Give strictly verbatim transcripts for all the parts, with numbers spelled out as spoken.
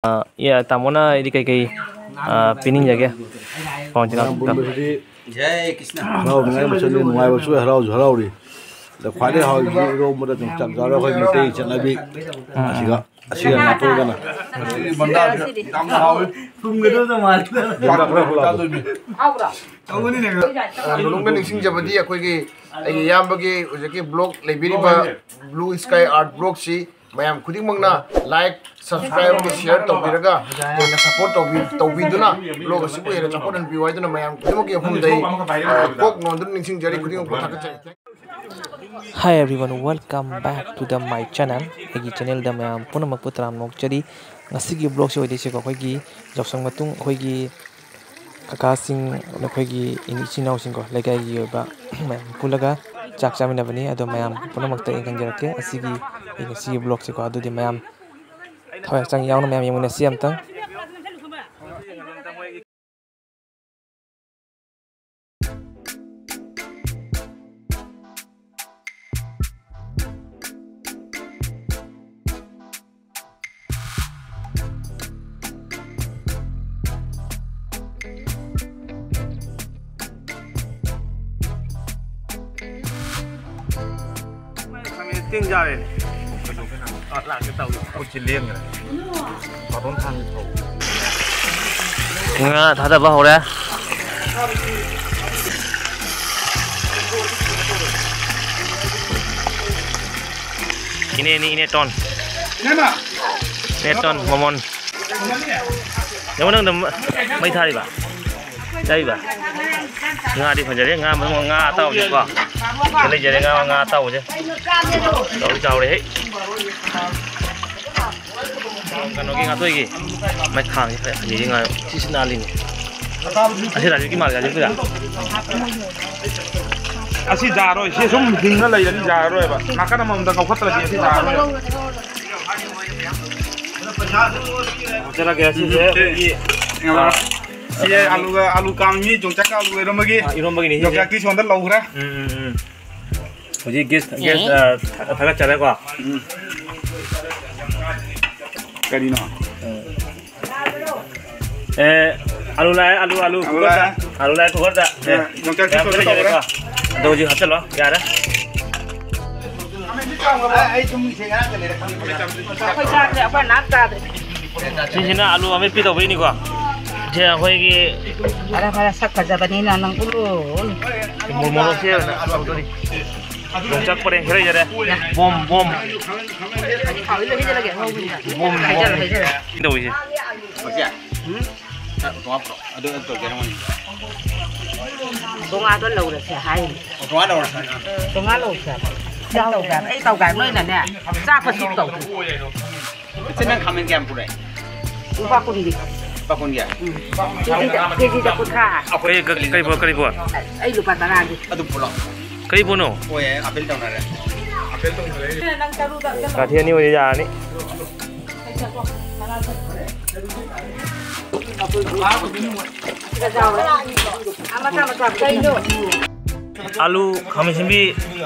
ꯑ, ꯏꯌꯥ, ꯇꯥꯃꯣꯅ ꯑꯩꯗꯤ ꯀꯩꯀꯩ, ꯑ, ꯄꯤꯅꯤꯡꯖꯒꯦ? ꯄꯥꯎꯟ ꯆꯤꯅꯥ ꯃꯌꯥꯝ ꯄꯨꯟꯕꯁꯤꯗꯤ ꯖꯥꯏ ꯀ꯭ꯔꯤꯁꯅ꯫ ꯍꯔꯥꯎꯅꯤꯡꯉꯥꯏ ꯑꯃꯁꯨꯅꯤ, ꯅꯨꯡꯉꯥꯏꯕꯁꯨ ꯍꯔꯥꯎꯁꯨ ꯍꯔꯥꯎꯔꯤ꯫ ꯑꯗ ꯈ꯭ꯋꯥꯏꯗꯒꯤ ꯍꯥꯎꯔꯤꯁꯤ ꯏꯔꯣꯝꯕꯗ ꯌꯣꯡꯆꯥꯛ ꯌꯥꯎꯔꯒ ꯑꯩꯈꯣꯏ ꯃꯩꯇꯩꯒꯤ ꯆꯠꯅꯕꯤ꯫ ꯎꯝ꯫ ꯑꯁꯤꯒ, ꯑꯁꯤꯒ ꯉꯥꯊꯣꯛꯑꯒꯅ꯫ ꯁꯤꯗꯤ ꯕꯟꯗꯥ ꯌꯥꯝꯅ ꯍꯥꯎꯋꯤ꯫ ꯊꯨꯝꯒꯗꯧꯗ ꯃꯥꯜꯂꯤ꯫ ꯌꯣꯡꯆꯥꯛ ꯈꯔ ꯍꯨꯜꯂꯛꯑꯣ꯫ ꯍꯥꯎꯕ꯭ꯔꯣ? ꯇꯧꯒꯅꯤꯅꯦ꯫ ꯃꯅꯨꯡꯗ ꯅꯤꯡꯁꯤꯡꯖꯕꯗꯤ ꯑꯩꯈꯣꯏꯒꯤ, ꯑꯩꯒꯤ ꯏꯌꯥꯝꯕꯒꯤ ꯍꯧꯖꯤꯛꯀꯤ ꯕ꯭ꯂꯣꯛ ꯂꯩꯕꯤꯔꯤꯕ Blue Sky Art ꯕ꯭ꯂꯣꯛꯁꯤ ꯃꯌꯥꯝ ꯈꯨꯗꯤꯡꯃꯛꯅ like, subscribe ꯑꯃꯗꯤ share ꯇꯧꯕꯤꯔꯒ ꯍꯦꯟꯅ support ꯇꯧꯕꯤ-, ꯇꯧꯕꯤꯗꯨꯅ ꯕ꯭ꯂꯣꯛ ꯑꯁꯤꯕꯨ ꯍꯦꯟꯅ ꯆꯥꯎꯈꯠꯍꯟꯕꯤꯌꯨ ꯍꯥꯏꯗꯨꯅ ꯃꯌꯥꯝ ꯈꯨꯗꯤꯡꯃꯛꯀꯤ ꯃꯐꯝꯗ ꯑꯩ, ꯑ, ꯀꯣꯛ ꯅꯣꯟꯗꯨꯅ ꯅꯤꯡꯁꯤꯡꯖꯔꯤ, ꯈꯨꯗꯤꯡꯃꯛꯄꯨ ꯊꯥꯒꯠꯆꯔꯤ꯫ Hi everyone, welcome back to the my channel. ꯑꯩꯒꯤ ꯆꯦꯅꯦꯜꯗ ꯃꯌꯥꯝ ꯄꯨꯝꯅꯃꯛꯄꯨ ꯇꯔꯥꯝꯅ ꯑꯣꯛꯆꯔꯤ꯫ ꯉꯁꯤꯒꯤ ꯕ꯭ꯂꯣꯛꯁꯤ ꯑꯣꯏꯗꯣꯏꯁꯦꯀꯣ, ꯑꯩꯈꯣꯏꯒꯤ ꯌꯥꯎꯁꯪ ꯃꯇꯨꯡ ꯑꯩꯈꯣꯏꯒꯤ ꯀꯀꯥꯁꯤꯡ, ꯑꯩꯈꯣꯏꯒꯤ ꯏꯆꯤꯟ ꯏꯅꯥꯎꯁꯤꯡꯀꯣ, ꯂꯩꯀꯥꯏꯒꯤ ꯑꯣꯏꯕ ꯃꯌꯥꯝ ꯄꯨꯜꯂꯒ ꯆꯥꯛ ꯆꯥꯃꯤꯟꯅꯕꯅꯤ꯫ ꯑꯗꯣ ꯃꯌꯥꯝ ꯄꯨꯝꯅꯃꯛꯇ ꯑꯩ ꯈꯪꯖꯔꯛꯀꯦ ꯑꯁꯤꯒꯤ, ꯑꯩ ꯉꯁꯤꯒꯤ ꯕ꯭ꯂꯣꯛꯁꯤꯀꯣ꯫ ꯑꯗꯨꯗꯤ ꯃꯌꯥꯝ ꯊꯋꯥꯏ ꯍꯛꯆꯥꯡ ꯌꯥꯎꯅ ꯃꯌꯥꯝ ꯌꯦꯡꯃꯤꯟꯅꯁꯤ ꯑꯝꯇꯪ꯫ ꯇꯤꯟ ꯌꯥꯔꯦꯅꯦ꯫ ꯑ, ꯂꯥꯛꯀꯦ ꯇꯧꯏ꯫ ꯈꯨꯠꯁꯤ ꯂꯦꯡꯈ꯭ꯔꯦ꯫ ꯕꯥꯇꯣꯟ ꯊꯥꯡꯒꯦ ꯇꯧꯕ꯫ ꯉꯥ ꯊꯥꯗꯕ ꯍꯧꯔꯦ꯫ ꯏꯅꯦꯅꯤ, ꯏꯅꯦꯇꯣꯟ꯫ ꯏꯅꯦꯇꯣꯟ, ꯃꯃꯣꯟ꯫ ꯌꯦꯡꯉꯣ, ꯅꯪꯗ ꯃꯩ ꯊꯥꯔꯤꯕ? ꯆꯥꯏꯕ? ꯉꯥꯗꯤ ꯐꯖꯔꯦ, ꯉꯥ ꯃꯔꯨꯝ, ꯉꯥ ꯑꯇꯥꯎꯕꯁꯦꯀꯣ꯫ ꯁꯤꯗ ꯂꯩꯖꯔꯦ, ꯉꯥ, ꯉꯥ ꯑꯇꯥꯎꯕꯁꯦ꯫ ꯆꯥꯎꯗꯤ ꯆꯥꯎꯔꯦꯍꯦ꯫ ꯀꯩꯅꯣꯒꯤ ꯉꯥꯇꯣꯏꯒꯤ ꯃꯩ ꯈꯥꯡꯁꯦ ꯐꯖꯩ, ꯐꯖꯩ ꯉꯥ꯫ ꯁꯤꯁꯤ ꯅꯥꯜꯂꯤꯅꯦ꯫ ꯑꯁꯤ ꯔꯥꯖꯤꯕꯀꯤ ꯃꯥꯜꯂꯦ, ꯔꯥꯖꯤꯕꯀꯤꯗ꯫ ꯑꯁꯤ ꯌꯥꯔꯣꯏ, ꯁꯤ ꯁꯨꯝ ꯍꯤꯡꯅ ꯂꯩꯔꯗꯤ ꯌꯥꯔꯔꯣꯏꯕ꯫ ꯅꯥꯀꯟ ꯑꯃꯃꯝꯗ ꯀꯧꯈꯠꯇ꯭ꯔꯗꯤ ꯑꯁꯤ ꯌꯥꯔꯔꯣꯏꯕ꯫ ꯍꯥꯞꯆꯔꯒꯦ, ꯁꯤꯁꯦ ꯎꯝ, ꯑꯩꯈꯣꯏꯒꯤ, ꯁꯤ ꯑꯂꯨꯒ, ꯑꯂꯨ ꯀꯥꯡꯉꯤ, ꯌꯣꯡꯆꯥꯛꯀ ꯑꯂꯨ ꯏꯔꯣꯝꯕꯒꯤ꯫ ꯑ, ꯏꯔꯣꯝꯕꯒꯤ ꯍꯧꯖꯤꯛ ꯌꯣꯡꯆꯥꯛꯇꯤ ꯁꯣꯝꯗ ꯂꯧꯈ꯭ꯔꯦ꯫ ꯎꯝ, ꯎꯝ, ꯎꯝ꯫ ꯍꯧꯖꯤꯛ gas, gas, ꯑ, ꯊꯥ-, ꯊꯥꯒꯠꯆꯔꯦꯀꯣ꯫ ꯎꯝ꯫ ꯀꯔꯤꯅꯣ? ꯑꯦ, ꯑꯂꯨ ꯂꯥꯛꯑꯦ, ꯑꯂꯨ, ꯑꯂꯨ, ꯑꯂꯨ ꯀꯨꯀꯔꯗ꯫ ꯂꯥꯛꯑꯦ꯫ ꯑꯂꯨ ꯂꯥꯛꯑꯦ ꯀꯨꯀꯔꯗ꯫ ꯑꯦ, ꯑꯦ, ꯌꯣꯡꯆꯥꯛꯁꯤ ꯌꯥꯝ ꯀꯩꯅꯣ ꯐꯨꯠꯂꯤ ꯇꯧꯔꯦ꯫ ꯌꯥꯔꯦꯀꯣ꯫ ꯑꯗꯣ ꯍꯧꯖꯤꯛ ꯍꯥꯞꯆꯤꯜꯂꯣ, ꯌꯥꯔꯦ꯫ ꯑꯩ ꯁꯨꯝ ꯏꯁꯩ ꯉꯔꯥꯡ ꯂꯩꯔꯛꯄꯅꯤ꯫ ꯑꯩꯈꯣꯏ ꯆꯥꯗ꯭ꯔꯦ, ꯑꯩꯈꯣꯏ ꯅꯥꯝ ꯆꯥꯗ꯭ꯔꯦ꯫ ꯁꯤꯁꯤꯅ ꯑꯂꯨ ꯑꯃꯦꯠꯄꯤ ꯇꯧꯕꯩꯅꯤꯀꯣ꯫ ꯁꯤ ꯑꯩꯈꯣꯏꯒꯤ ꯐꯔꯦ, ꯐꯔꯦ, ꯁꯛ ꯐꯖꯕꯅꯤꯅ ꯅꯪ ꯎꯠꯂꯨ, ꯎꯠꯂꯨ꯫ ꯃꯣꯔꯣꯛꯁꯦ ꯇꯧꯗꯣꯔꯤ꯫ ꯌꯣꯡꯆꯥꯛ ꯄꯔꯦꯡ ꯈꯔ ꯂꯩꯖꯔꯦ꯫ ꯕꯣꯝ, ꯕꯣꯝ꯫ ꯊꯥꯎꯁꯤꯗ ꯍꯩꯖꯤꯜꯂꯒꯦ, ꯑꯉꯧꯕꯁꯤꯗ꯫ ꯕꯣꯝ, ꯕꯣꯝ꯫ ꯍꯩꯖꯤꯜꯂꯣ, ꯍꯩꯖꯤꯜꯂꯣ꯫ ꯇꯧꯔꯤꯁꯦ꯫ ꯍꯧꯖꯤꯛ? ꯎꯝ? ꯆꯥꯛ ꯇꯣꯉꯥꯟ ꯄꯨꯔꯛꯑꯣ꯫ ꯑꯗꯨ, ꯑꯗꯨ ꯇꯧꯒꯦ ꯅꯪꯉꯣꯟꯗ꯫ ꯇꯣꯉꯥꯟꯗꯣ ꯂꯧꯔꯁꯦ ꯍꯥꯏ꯫ ꯑꯣ, ꯇꯣꯉꯥꯟ ꯂꯧꯔꯁꯦ꯫ ꯇꯣꯉꯥꯟ ꯂꯧꯁꯦ ꯍꯥꯏꯕ꯫ ꯆꯥꯛ ꯇꯧꯒꯦ ꯍꯥꯏꯕ꯫ ꯑꯩ ꯇꯧꯒꯦ ꯍꯥꯏꯕ꯫ ꯅꯣꯏꯅꯅꯦ, ꯆꯥꯛ ꯀꯩꯁꯨ ꯇꯧꯗꯦ꯫ ꯏꯆꯦ, ꯅꯪ ꯈꯥꯃꯦꯟ ꯀꯌꯥꯝ ꯄꯨꯔꯛꯑꯦ? ꯂꯨꯄꯥ ꯀꯨꯟꯒꯤ꯫ ꯂꯨꯄꯥ ꯀꯨꯟꯒꯤ? ꯎꯝ꯫ ꯀꯦꯖꯤꯗ, ꯀꯦꯖꯤꯗ ꯀꯨꯟꯊ꯭ꯔꯥ ꯍꯥꯏ꯫ ꯑꯩꯈꯣꯏ ꯀ-, ꯀꯔꯤ ꯄꯣꯠ, ꯀꯔꯤ ꯄꯣꯠ? ꯑꯩ ꯂꯨꯄꯥ ꯇꯔꯥꯒꯤ꯫ ꯑꯗꯨ ꯄꯨꯂꯞ꯫ ꯀꯔꯤ ꯄꯣꯠꯅꯣ? ꯍꯣꯏ, ꯑꯄꯤꯜ ꯇꯧꯅꯔꯦ꯫ ꯀꯥꯊꯤ ꯑꯅꯤ ꯑꯣꯏꯗꯤ ꯌꯥꯔꯅꯤ꯫ ꯑꯂꯨ, ꯈꯥꯃꯦꯟ ꯑꯁꯤꯟꯕꯤ,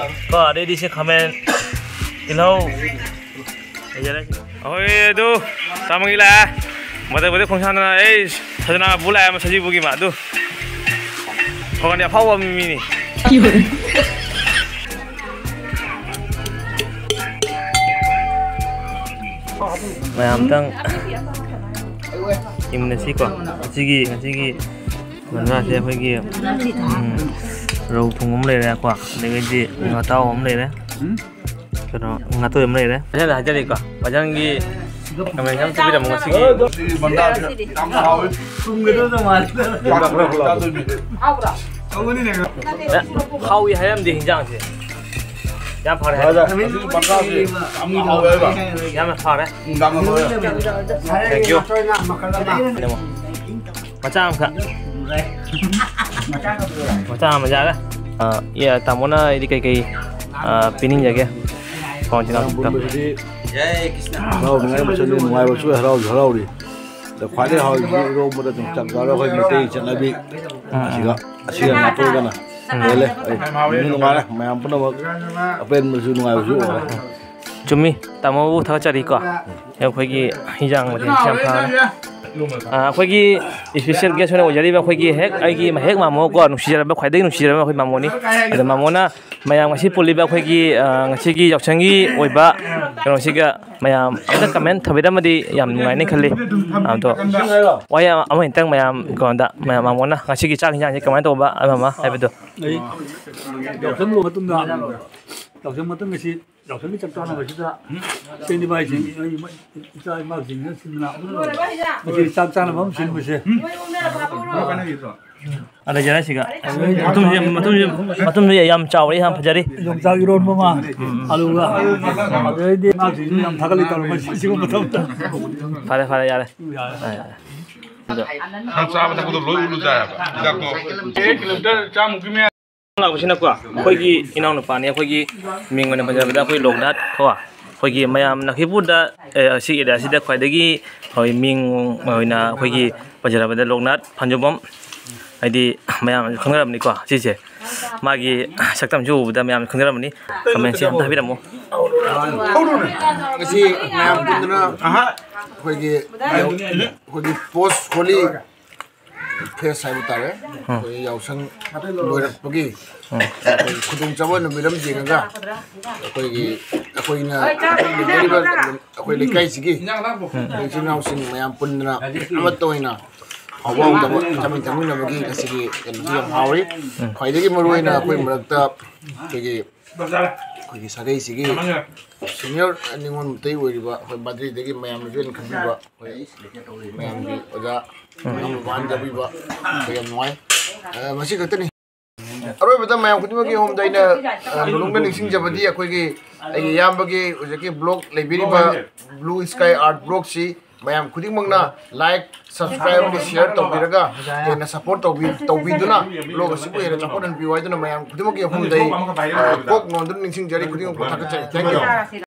ꯀꯣ, ꯑꯗꯩꯗꯤ ꯁꯤ ꯈꯥꯃꯦꯟ, ꯇꯤꯜꯍꯧ, ꯂꯩꯖꯔꯦ꯫ ꯑꯩꯈꯣꯏ ꯑꯗꯨ ꯆꯥꯃꯒꯤ ꯂꯥꯛꯑꯦ꯫ ꯃꯇꯩ ꯃꯇꯩ ꯈꯣꯡꯁꯥꯟꯗꯅ ꯑꯩ ꯁꯖꯅꯥ ꯄꯨ ꯂꯥꯛꯑꯦ, ꯃꯁꯖꯤꯕꯨꯒꯤ ꯃꯥ ꯑꯗꯨ꯫ ꯈꯣꯡꯒꯥꯟꯗꯤ ꯑꯐꯥꯎꯕ ꯃꯤꯅꯤ꯫ ꯃꯌꯥꯝꯇꯪ ꯌꯦꯡꯃꯤꯟꯅꯁꯤꯀꯣ꯫ ꯉꯁꯤꯒꯤ, ꯉꯁꯤꯒꯤ ꯃꯟꯗꯥꯁꯦ ꯑꯩꯈꯣꯏꯒꯤ, ꯎꯝ, ꯔꯧ ꯊꯣꯡꯕ ꯑꯃ ꯂꯩꯔꯦꯀꯣ, ꯑꯗꯒꯤꯗꯤ ꯉꯥꯇꯥꯎ ꯑꯃ ꯂꯩꯔꯦ꯫ ꯀꯩꯅꯣ, ꯉꯥꯇꯣꯏ ꯑꯃ ꯂꯩꯔꯦ꯫ ꯐꯖꯅ ꯍꯥꯏꯖꯔꯤꯀꯣ, ꯃꯊꯪꯒꯤ ꯀꯃꯦꯟ ꯑꯃ ꯄꯤꯕꯤꯔꯝꯃꯣ ꯉꯁꯤꯒꯤ꯫ ꯁꯤ ꯕꯟꯗꯥꯁꯦ ꯌꯥꯝ ꯍꯥꯎꯋꯤ꯫ ꯇꯨꯝꯒꯗꯧꯗ ꯃꯥꯜꯂꯦ꯫ ꯆꯥꯗꯣꯏꯅꯤ꯫ ꯍꯥꯎꯕ꯭ꯔꯥ? ꯇꯧꯕꯅꯤꯅꯦ꯫ ꯑꯦ, ꯍꯥꯎꯏ ꯍꯥꯏꯔꯝꯗꯦ ꯍꯤꯟꯖꯥꯡꯁꯦ꯫ ꯌꯥꯝ ꯐꯔꯦ ꯍꯥꯏꯔꯦ꯫ ꯕꯟꯗꯥꯁꯦ ꯌꯥꯝ ꯍꯥꯎꯋꯦ ꯍꯥꯏꯕ꯫ ꯌꯥꯝꯅ ꯐꯔꯦ꯫ ꯅꯨꯡꯗꯥꯡ ꯑꯃ ꯍꯣꯏ꯫ Thank you꯫ ꯃꯆꯥ ꯑꯃꯈꯛ꯫ ꯃꯆꯥ ꯑꯃ ꯌꯥꯔꯦ꯫ ꯑ, ꯏꯌꯥ, ꯇꯥꯃꯣꯅ ꯑꯩꯗꯤ ꯀꯩꯀꯩ, ꯑ, ꯄꯤꯅꯤꯡꯖꯒꯦ? ꯈ꯭ꯋꯥꯡ ꯆꯤꯟ ꯃꯌꯥꯝ ꯄꯨꯟꯕꯁꯤꯗꯤ ꯍꯔꯥꯎꯅꯤꯡꯉꯥꯏ ꯃꯁꯛꯅꯤ, ꯅꯨꯡꯉꯥꯏꯕꯁꯨ ꯍꯔꯥꯎꯁꯨ ꯍꯔꯥꯎꯔꯤ꯫ ꯑꯗ ꯈ꯭ꯋꯥꯏꯗꯒꯤ ꯍꯥꯎꯔꯤꯁꯤꯗꯤ ꯏꯔꯣꯝꯕꯗ ꯌꯣꯡꯆꯥꯛ ꯆꯥꯕ ꯑꯩꯈꯣꯏ ꯃꯩꯇꯩꯒꯤ ꯆꯠꯅꯕꯤ꯫ ꯎꯝ, ꯎꯝ꯫ ꯑꯁꯤꯒ, ꯑꯁꯤꯒ ꯉꯥꯇꯣꯏꯒꯅ ꯎꯝ꯫ ꯍꯦꯜꯂꯦ꯫ ꯑꯩ ꯅꯨꯡꯗꯤ ꯅꯨꯡꯉꯥꯏꯔꯦ, ꯃꯌꯥꯝ ꯄꯨꯝꯅꯃꯛ ꯑꯄꯦꯟꯕꯁꯨ ꯅꯨꯡꯉꯥꯏꯕꯁꯨ ꯑꯣꯏꯔꯦ꯫ ꯆꯨꯝꯃꯤ, ꯇꯥꯃꯣꯕꯨ ꯊꯥꯒꯠꯆꯔꯤꯀꯣ꯫ ꯑꯩꯈꯣꯏꯒꯤ ꯍꯤꯟꯖꯥꯡ ꯃꯊꯦꯜꯁꯤ ꯌꯥꯝ ꯐꯔꯦ꯫ ꯑ, ꯑꯩꯈꯣꯏꯒꯤ special guest ꯑꯣꯏꯅ ꯑꯣꯏꯖꯔꯤꯕ ꯑꯩꯈꯣꯏꯒꯤ ꯍꯦꯛ ꯑꯩꯒꯤ ꯍꯦꯛ ꯃꯥꯃꯣ ꯀꯣ, ꯅꯨꯡꯁꯤꯖꯔꯕ, ꯈ꯭ꯋꯥꯏꯗꯒꯤ ꯅꯨꯡꯁꯤꯖꯔꯕ ꯑꯩꯈꯣꯏ ꯃꯥꯃꯣꯅꯤ꯫ ꯑꯗꯣ ꯃꯥꯃꯣꯅ ꯃꯌꯥꯝ ꯉꯁꯤ ꯄꯨꯜꯂꯤꯕ ꯑꯩꯈꯣꯏꯒꯤ, ꯑ, ꯉꯁꯤꯒꯤ ꯌꯥꯎꯁꯪꯒꯤ ꯑꯣꯏꯕ ꯀꯩꯅꯣꯁꯤꯒ ꯃꯌꯥꯝ ꯑꯝꯇ comment ꯊꯝꯕꯤꯔꯝꯃꯗꯤ ꯌꯥꯝ ꯅꯨꯡꯉꯥꯏꯅꯤ ꯈꯜꯂꯤ꯫ ꯑꯗꯣ ꯋꯥꯍꯩ ꯑꯃ, ꯑꯃ ꯍꯦꯛꯇꯪ ꯃꯌꯥꯝ ꯀꯩꯅꯣꯗ, ꯃꯌꯥꯝ ꯃꯥꯃꯣꯅ ꯉꯁꯤꯒꯤ ꯆꯥꯛ ꯍꯤꯟꯖꯥꯡꯁꯤ ꯀꯃꯥꯏꯅ ꯇꯧꯕ ꯑꯃ ꯑꯃ ꯍꯥꯏꯕꯗꯣ꯫ ꯑꯩ ꯌꯥꯎꯁꯪ ꯂꯣꯏꯔ ꯃꯇꯨꯡꯗ, ꯌꯥꯎꯁꯪ ꯃꯇꯨꯡ ꯑꯁꯤ ꯌꯥꯎꯁꯪꯒꯤ ꯆꯥꯛ ꯆꯥꯅꯕꯁꯤꯗ ꯏꯆꯦ ꯏꯕꯥꯏꯁꯤꯡ, ꯏꯆꯥ ꯏꯃꯥꯁꯤꯡꯅ ꯁꯤꯟꯗꯨꯅ ꯉꯁꯤ ꯆꯥꯛ ꯆꯥꯅꯕ ꯑꯃ ꯁꯤꯟꯕꯁꯦ꯫ ꯑ, ꯂꯩꯖꯔꯦ ꯁꯤꯒ꯫ ꯃꯇꯨꯝꯁꯦ, ꯃꯇꯨꯝꯁꯦ, ꯃꯇꯨꯝꯁꯦ ꯌꯥꯝ ꯆꯥꯎꯔꯦ, ꯌꯥꯝ ꯐꯖꯔꯤ꯫ ꯌꯣꯡꯆꯥꯛ ꯏꯔꯣꯟꯕ ꯑꯃ, ꯑꯂꯨꯒ꯫ ꯑꯗꯩꯗꯤ ꯏꯃꯥꯁꯤꯡꯁꯨ ꯌꯥꯝ ꯊꯥꯒꯠꯂꯤ ꯇꯧꯔꯝꯕ ꯁꯤꯒꯨꯝꯕ ꯃꯇꯝꯗ꯫ ꯐꯔꯦ, ꯐꯔꯦ, ꯌꯥꯔꯦ꯫ ꯌꯥꯔꯦ꯫ ꯌꯥꯔꯦ, ꯌꯥꯔꯦ꯫ ꯅꯪ ꯆꯥꯕ ꯊꯛꯄꯗꯣ ꯂꯣꯏ ꯎꯠꯂꯨ ꯇꯥꯏꯕ꯫ ꯍꯤꯗꯥꯛꯇꯣ꯫ ꯂꯥꯛꯄꯁꯤꯅꯀꯣ, ꯑꯩꯈꯣꯏꯒꯤ ꯏꯅꯥꯎꯅꯨꯄꯥꯅꯤ, ꯑꯩꯈꯣꯏꯒꯤ ꯃꯤꯡ ꯑꯣꯏꯅ ꯄꯟꯖꯕꯗ ꯑꯩꯈꯣꯏ ꯂꯣꯛꯅꯥꯊ ꯀꯣ, ꯑꯩꯈꯣꯏꯒꯤ ꯃꯌꯥꯝ ꯂꯛꯈꯤꯄꯨꯔꯗ, ꯑꯦ, ꯑꯁꯤ area ꯁꯤꯗ ꯈ꯭ꯋꯥꯏꯗꯒꯤ ꯍꯣꯏ ꯃꯤꯡ ꯑꯣꯏꯅ ꯑꯩꯈꯣꯏꯒꯤ ꯄꯟꯖꯔꯕꯗ ꯂꯣꯛꯅꯥꯊ ꯐꯟꯖꯨꯕꯝ, ꯍꯥꯏꯗꯤ ꯃꯌꯥꯝꯅꯁꯨ ꯈꯪꯅꯔꯕꯅꯤꯀꯣ ꯁꯤꯁꯦ꯫ ꯃꯥꯒꯤ ꯁꯛꯇꯝꯁꯨ ꯎꯕꯗ ꯃꯌꯥꯝ ꯈꯪꯅꯔꯝꯃꯅꯤ꯫ Comment ꯁꯦ ꯑꯝꯇ ꯍꯥꯏꯕꯤꯔꯝꯃꯨ꯫ ꯉꯁꯤ ꯃꯌꯥꯝ ꯄꯨꯟꯗꯨꯅ ꯑꯩꯈꯣꯏꯒꯤ, ꯑꯩꯈꯣꯏꯒꯤ post holy fest ꯍꯥꯏꯕ ꯇꯥꯔꯦ꯫ ꯑꯩꯈꯣꯏ ꯌꯥꯎꯁꯪ ꯂꯣꯏꯔꯛꯄꯒꯤ ꯑꯩꯈꯣꯏ ꯈꯨꯗꯣꯡꯆꯥꯕ ꯅꯨꯃꯤꯠ ꯑꯃ ꯌꯦꯡꯉꯒ ꯑꯩꯈꯣꯏꯒꯤ, ꯑꯩꯈꯣꯏꯅ ꯂꯩꯖꯔꯤꯕ ꯑꯩꯈꯣꯏ ꯂꯩꯀꯥꯏꯁꯤꯒꯤ ꯏꯆꯤꯜ ꯏꯅꯥꯎꯁꯤꯡ ꯃꯌꯥꯝ ꯄꯨꯟꯗꯅ ꯑꯃꯠꯇ ꯑꯣꯏꯅ ꯍꯥꯎꯕ ꯍꯥꯎꯗꯕ ꯆꯥꯃꯤꯟ ꯊꯛꯃꯤꯟꯅꯕꯒꯤ ꯉꯁꯤꯒꯤ ꯀꯩꯅꯣꯁꯤ ꯌꯥꯝ ꯍꯥꯎꯔꯤ꯫ ꯈ꯭ꯋꯥꯏꯗꯒꯤ ꯃꯔꯨꯑꯣꯏꯅ ꯑꯩꯈꯣꯏ ꯃꯔꯛꯇ ꯑꯩꯈꯣꯏꯒꯤ, ꯑꯩꯈꯣꯏꯒꯤ ꯁꯥꯒꯩꯁꯤꯒꯤ senior ꯅꯤꯉꯣꯜ ꯃꯩꯇꯩ ꯑꯣꯏꯔꯤꯕ ꯑꯩꯈꯣꯏ ꯕꯥꯗ꯭ꯔꯤꯗꯒꯤ ꯃꯌꯥꯝꯅꯁꯨ ꯍꯦꯟꯅ ꯈꯟꯕꯤꯕ ꯑꯩꯈꯣꯏ ꯃꯌꯥꯝꯒꯤ ꯑꯣꯖꯥ ꯃꯃꯥꯟ ꯌꯥꯎꯕꯤꯕ ꯑꯩꯈꯣꯏ ꯌꯥꯝ ꯅꯨꯡꯉꯥꯏ꯫ ꯑ, ꯃꯁꯤ ꯈꯛꯇꯅꯤ꯫ ꯑꯔꯣꯏꯕꯗ ꯃꯌꯥꯝ ꯈꯨꯗꯤꯡꯃꯛꯀꯤ ꯃꯐꯝꯗ ꯑꯩꯅ, ꯑ, ꯅꯣꯂꯨꯛꯅ ꯅꯤꯡꯁꯤꯡꯖꯕꯗꯤ ꯑꯩꯈꯣꯏꯒꯤ, ꯑꯩꯒꯤ ꯏꯌꯥꯝꯕꯒꯤ ꯍꯧꯖꯤꯛꯀꯤ blog ꯂꯩꯕꯤꯔꯤꯕ Blue Sky Art Blog ꯁꯤ ꯃꯌꯥꯝ ꯈꯨꯗꯤꯡꯃꯛꯅ like, subscribe ꯑꯃꯗꯤ share ꯇꯧꯕꯤꯔꯒ ꯍꯦꯟꯅ support ꯇꯧꯕꯤ-, ꯇꯧꯕꯤꯗꯨꯅ blog ꯑꯁꯤꯕꯨ ꯍꯦꯟꯅ ꯆꯥꯎꯈꯠꯍꯟꯕꯤꯌꯨ ꯍꯥꯏꯗꯨꯅ ꯃꯌꯥꯝ ꯈꯨꯗꯤꯡꯃꯛꯀꯤ ꯃꯐꯝꯗ ꯑꯩ, ꯑ, ꯀꯣꯛ ꯅꯣꯟꯗꯨꯅ ꯅꯤꯡꯁꯤꯡꯖꯔꯤ꯫ ꯈꯨꯗꯤꯡꯃꯛꯄꯨ ꯊꯥꯒꯠꯆꯔꯤ꯫ Thank you꯫